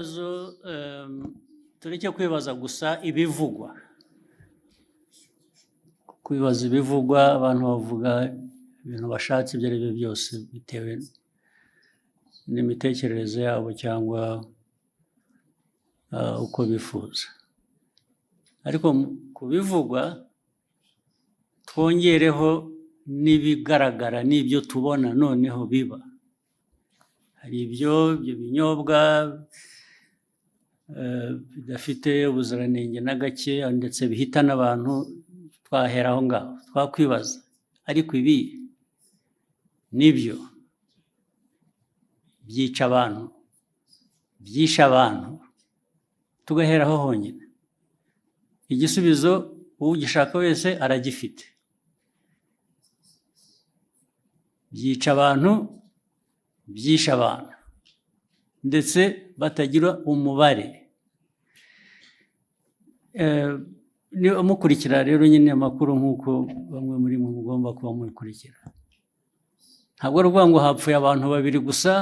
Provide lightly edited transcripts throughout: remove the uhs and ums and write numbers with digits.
Ikibazo, tureke kwibaza gusa ibivugwa. Kwibaza ibivugwa, abantu bavuga ibintu bashatse ibyo ari byo byose bitewe n'imitekerereze yabo cyangwa uko bifuza. Ariko ku bivugwa twongereho n'ibigaragara n'ibyo tubona noneho biba. Hari ibyo binyobwa bidafite ubuziranenge na gake, ndetse bihitana abantu, twahera aho ngaho twakwibaza, ariko ibi nibyo byica abantu, byishe abantu, tugahera aho honyine. Igisubizo ugishaka wese aragifite. Byica abantu, byishe abantu, ndetse batagira umubare. Niba mukurikira rero nyine amakuru nk'uko bamwe muri mwe mugomba kuba mukurikira, ntabwo ari ukuvuga ngo hapfuye abantu babiri gusa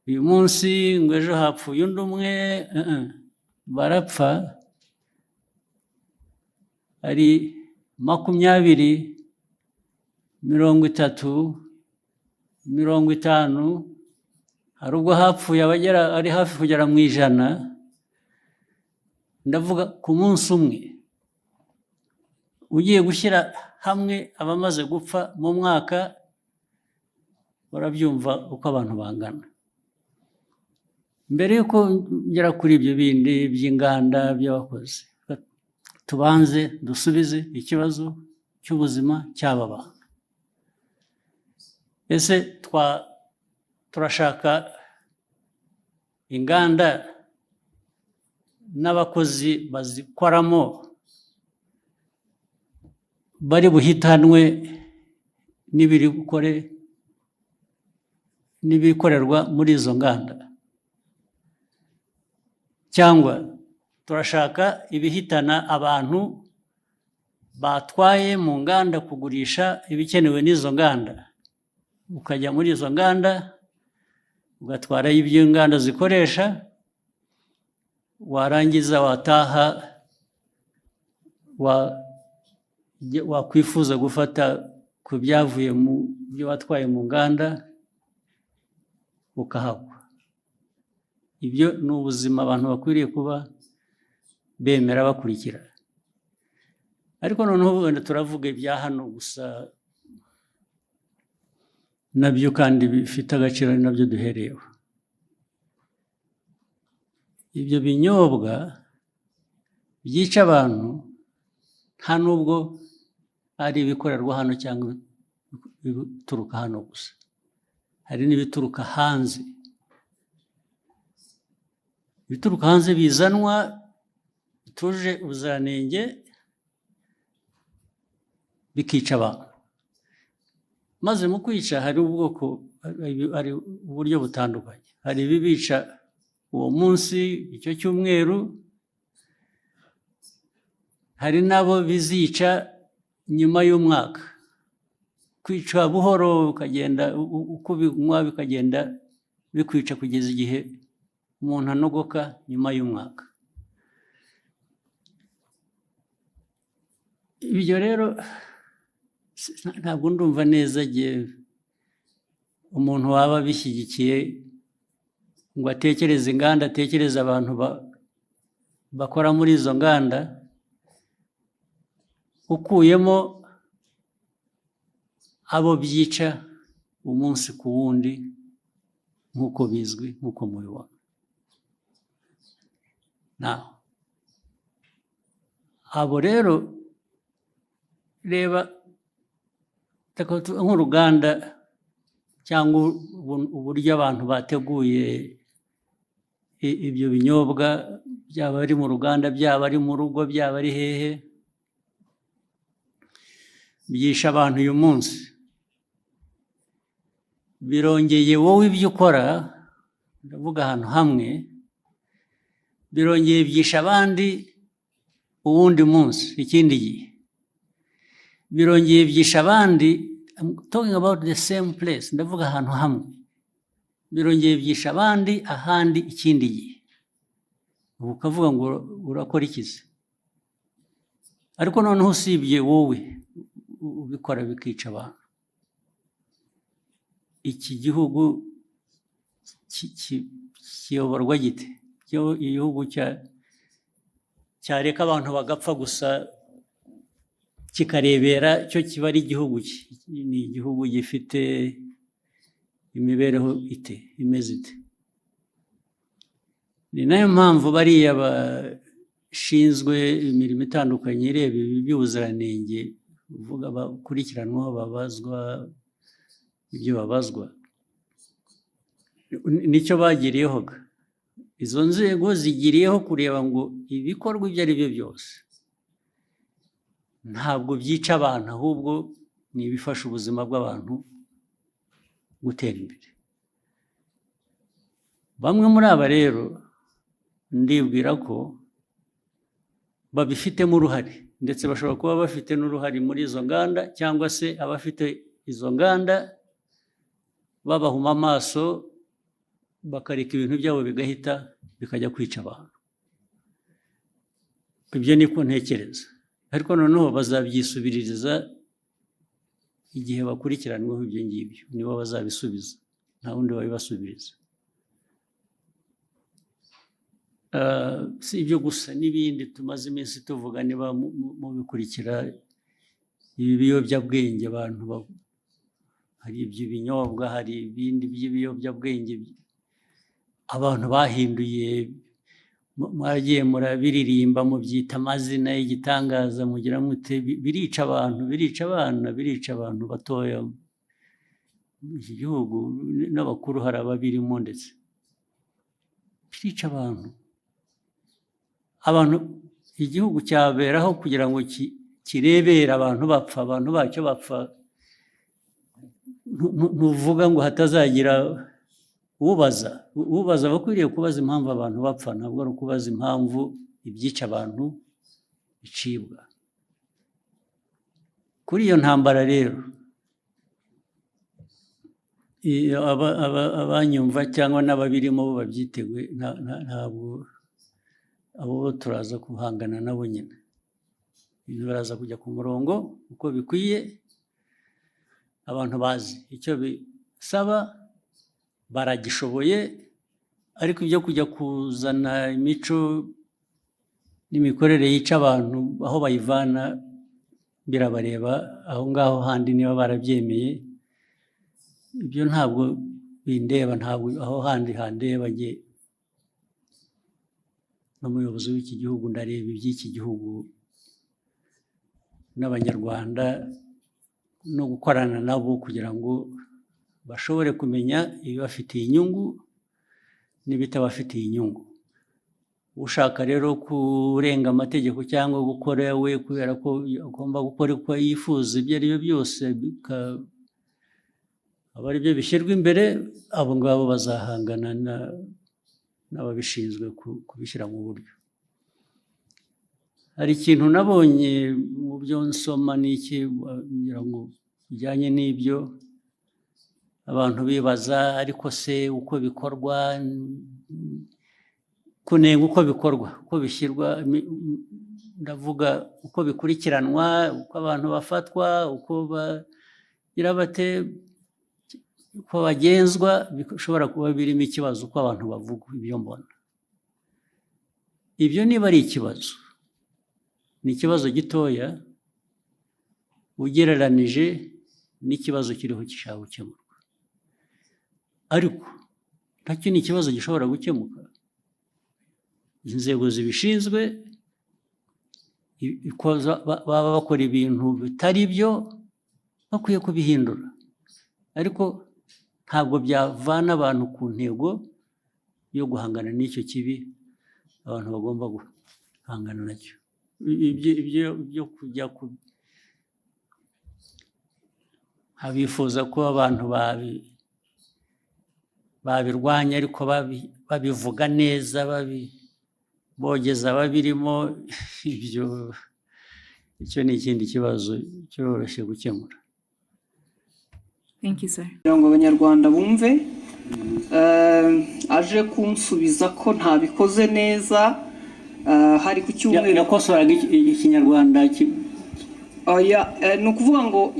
uyu munsi, ngo ejo hapfuye undi umwe. Barapfa ari 20, 30, 50, hari ubwo hapfuye abagera ari hafi kugera mu 100. Ndavuga ku munsi umwe. Ugiye gushyira hamwe abamaze gupfa mu mwaka, urabyumva uko abantu bangana. Mbere yuko ngera kuri ibyo bindi by'inganda by'abakozi, tubanze dusubize ikibazo cy'ubuzima cy'aba bantu. Ese turashaka inganda n'abakozi bazikoramo bari buhitanwe n'ibiri gukore n'ibikorerwa muri izo nganda, cyangwa turashaka ibihitana abantu batwaye mu nganda kugurisha ibikenewe n'izo nganda? Ukajya muri izo nganda ugatwara ibyo inganda zikoresha, warangiza wataha wakwifuza gufata ku byavuye mu byo watwaye mu nganda ukahagwa. Ibyo ni ubuzima abantu bakwiriye kuba bemera bakurikira. Ariko noneho wenda turavuga ibya hano gusa, nabyo kandi bifite agaciro, ari nabyo duhereyeho. Ibyo binyobwa byica abantu nta nubwo ari ibikorerwa hano cyangwa ibituruka hano gusa, hari n'ibituruka hanze. Ibituruka hanze bizanwa bituje ubuziranenge bikica abantu. Maze mu kwica hari ubwoko, hari uburyo butandukanye. Hari ibibica uwo munsi, icyo cyumweru, hari n'abo bizica nyuma y'umwaka. Kwica buhoro ukagenda uko ubinywa bikagenda bikwica kugeza igihe umuntu anogoka nyuma y'umwaka. Ibyo rero ntabwo ndumva neza umuntu waba abishyigikiye ngo atekereze inganda, atekereze abantu bakora muri izo nganda, ukuyemo abo byica umunsi ku wundi nk'uko bizwi, nk'uko mubibona. Abo rero reba nk'uruganda cyangwa uburyo abantu bateguye ibyo binyobwa, byaba ari mu ruganda, byaba ari mu rugo, byaba ari hehe, byisha abantu uyu munsi. Birongeye wowe ibyo ukora, ndavuga ahantu hamwe, birongeye byisha abandi uwundi munsi, ikindi gihe. Birongeye byisha abandi, I'm talking about the same place, ndavuga ahantu hamwe. Birongeye byisha abandi ahandi ikindi gihe, ubu ukavuga ngo urakora ikize. Ariko noneho usibye wowe ubikora bikica abantu, iki gihugu kiyoborwa gite? Igihugu cyareka abantu bagapfa gusa kikarebera, cyo kiba ari igihugu ni igihugu gifite imibereho ite, imeze ite? Ni nayo mpamvu bariya bashinzwe imirimo itandukanye ireba ibi by'ubuziranenge, uvuga bakurikiranwaho, babazwa ibyo babazwa, nicyo bagiriyeho. Izo nzego zigiriyeho kureba ngo ibikorwa ibyo ari byo byose ntabwo byica abantu, ahubwo ni ibifasha ubuzima bw'abantu gutera imbere. Bamwe muri aba rero ndibwira ko babifitemo uruhare, ndetse bashobora kuba bafite n'uruhare muri izo nganda, cyangwa se abafite izo nganda babahuma amaso bakareka ibintu byabo bigahita bikajya kwica abantu. Ibyo niko ntekereza, ariko noneho bazabyisubiririza igihe bakurikiranweho ibyo ngibyo, nibo bazabisubiza, nta wundi wabibasubiriza. Si ibyo gusa, n'ibindi tumaze iminsi tuvuga, niba mubikurikira, ibi biyobyabwenge abantu, hari iby'ibinyobwa, hari ibindi by'ibiyobyabwenge abantu bahinduye, mwagiye murabiririmba mubyita amazina y'igitangaza, mugira mute, birica abantu, birica abana, birica abantu batoya iki gihugu, n'abakuru hari ababirimo, ndetse birica abantu. Abantu igihugu cyaberaho kugira ngo kirebere abantu bapfa, abantu bacyo bapfa, ntuvuga ngo hatazagira ubaza. Ubaza abakwiriye kubaza impamvu abantu bapfa, ntabwo ari ukubaza impamvu ibyica abantu bicibwa. Kuri iyo ntambara rero, abanyumva cyangwa n'ababirimo bo babyiteguye, ntabwo abo bo turaza guhangana nabo nyine. Ibintu baraza kujya ku murongo uko bikwiye, abantu bazi icyo bisaba, baragishoboye, ariko ibyo kujya kuzana imico n'imikorere yica abantu aho bayivana birabareba, aho ngaho handi niba barabyemeye, ibyo ntabwo bindeba, ntabwo aho handi handeba. Njye n'umuyobozi w'iki gihugu ndareba iby'iki gihugu n'Abanyarwanda, no gukorana nabo kugira ngo bashobore kumenya ibibafitiye inyungu n'ibitabafitiye inyungu. Ushaka rero kurenga amategeko cyangwa gukora we kubera ko agomba gukora uko yifuza, ibyo ari byo byose aba ari byo bishyirwa imbere, abo ngabo bazahangana n'ababishinzwe kubishyira mu buryo. Hari ikintu nabonye mu byo nsoma n'iki, ngira ngo bijyanye n'ibyo abantu bibaza, ariko se uko bikorwa, kunenga uko bikorwa, uko bishyirwa, ndavuga uko bikurikiranwa, uko abantu bafatwa, uko bagira bate, uko bagenzwa, bishobora kuba birimo ikibazo uko abantu bavuga ibyo mbona. Ibyo niba ari ikibazo, ni ikibazo gitoya ugereranije n'ikibazo kiriho gishaka gukemurwa, ariko nacyo ni ikibazo gishobora gukemuka. Inzego zibishinzwe baba bakora ibintu bitari byo, bakwiye kubihindura, ariko ntabwo byavana abantu ku ntego yo guhangana n'icyo kibi abantu bagomba guhangana nacyo. Ibyo kujya ku abifuza ko abantu babirwanya, ariko babivuga neza, bogeza babirimo, ibyo icyo ni ikindi kibazo kiroroshye gukemura. Thank you, sir. Kugira ngo Abanyarwanda bumve. Aje kunsubiza ko ntabikoze neza, hari ku cyumweru. Yakosoraga Ikinyarwanda Oya, ni ukuvuga ngo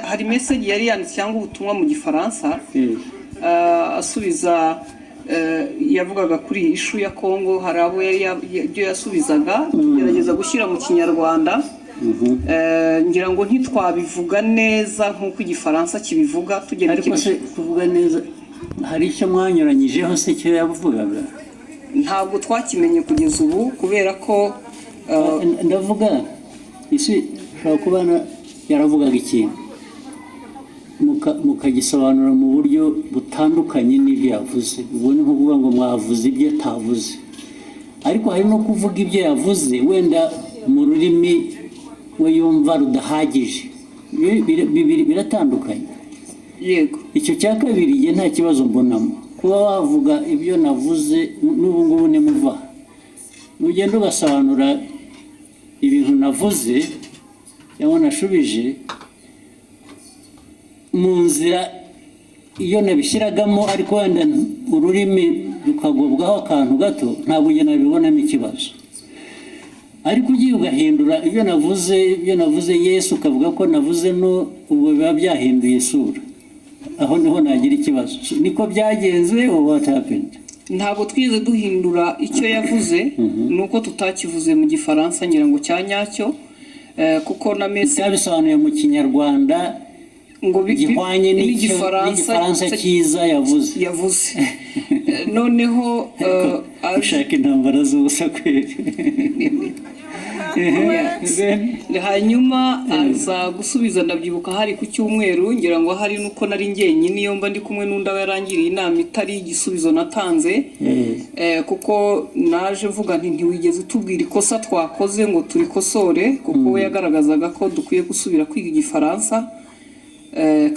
hari message yari yanditse cyangwa ubutumwa mu Gifaransa. Asubiza, yavugaga kuri iyi issue ya Kongo, hari abo yari ibyo yasubizaga tugerageza gushyira mu Kinyarwanda. Ngira ngo ntitwabivuga neza nk'uko Igifaransa kibivuga. Ariko tugenekereje. Se kuvuga neza, hari icyo mwanyuranyijeho se icyo yavugaga? Ntabwo twakimenye kugeza ubu kubera ko Ndavuga isi ushobora kuba yaravugaga ikintu mukagisobanura mu buryo butandukanye n'ibyo yavuze. Ubwo ni nko kuvuga ngo mwavuze ibyo atavuze, ariko hari no kuvuga ibyo yavuze wenda mu rurimi we yumva rudahagije. Bibiri biratandukanye. Yego. Icyo cya kabiri njye nta kibazo mbonamo. Kuba wavuga ibyo navuze n'ubu ngubu, nimuva ugenda ugasobanura ibintu navuze cyangwa nashubije mu nzira iyo nabishyiragamo, ariko wenda ururimi rukagobwaho akantu gato, ntabwo njye nabibonamo ikibazo. Ariko ugiye ugahindura ibyo navuze yes, ukavuga ko navuze no, ubwo biba byahinduye isura. Aho niho nagira ikibazo. Niko byagenze or what happened? Ntabwo twigeze duhindura icyo yavuze, ni uko tutakivuze mu Gifaransa ngira ngo cya nyacyo, kuko na message Cyabisobanuye mu Kinyarwanda ngo gihwanye n'Igifaransa n'Igifaransa cyiza yavuze. Yavuze. Noneho Ushaka intambara z'ubusa kweri. Then? Hanyuma aza gusubiza, ndabyibuka hari ku cyumweru, ngira ngo hari nuko nari njyenyine, iyo mba ndi kumwe n'undi aba yarangiriye inama itari igisubizo natanze. Kuko naje mvuga nti: "Ntiwigeze utubwira ikosa twakoze ngo turikosore," kuko we yagaragazaga ko dukwiye gusubira kwiga Igifaransa.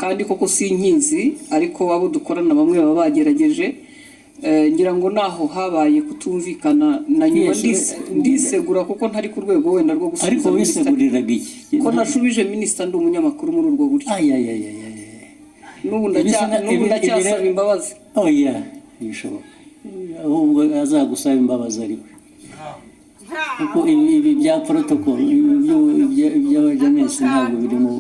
Kandi koko sinkizi, ariko abo dukorana bamwe baba bagerageje. Ngira ngo naho habaye kutumvikana na nyuma. Yes, ndisegura kuko ntari ku rwego wenda rwo gusubiza Ariko minisita. wiseguriraga iki? Ko nashubije minisita ndi umunyamakuru muri urwo buryo. Ayayayayay. N'ubu n'ubu ndacyasaba imbabazi. Oya, ntibishoboka. Ahubwo azagusaba imbabazi ari we, kuko ibi bya protocol, ibi by'abajenesi ntabwo biri mu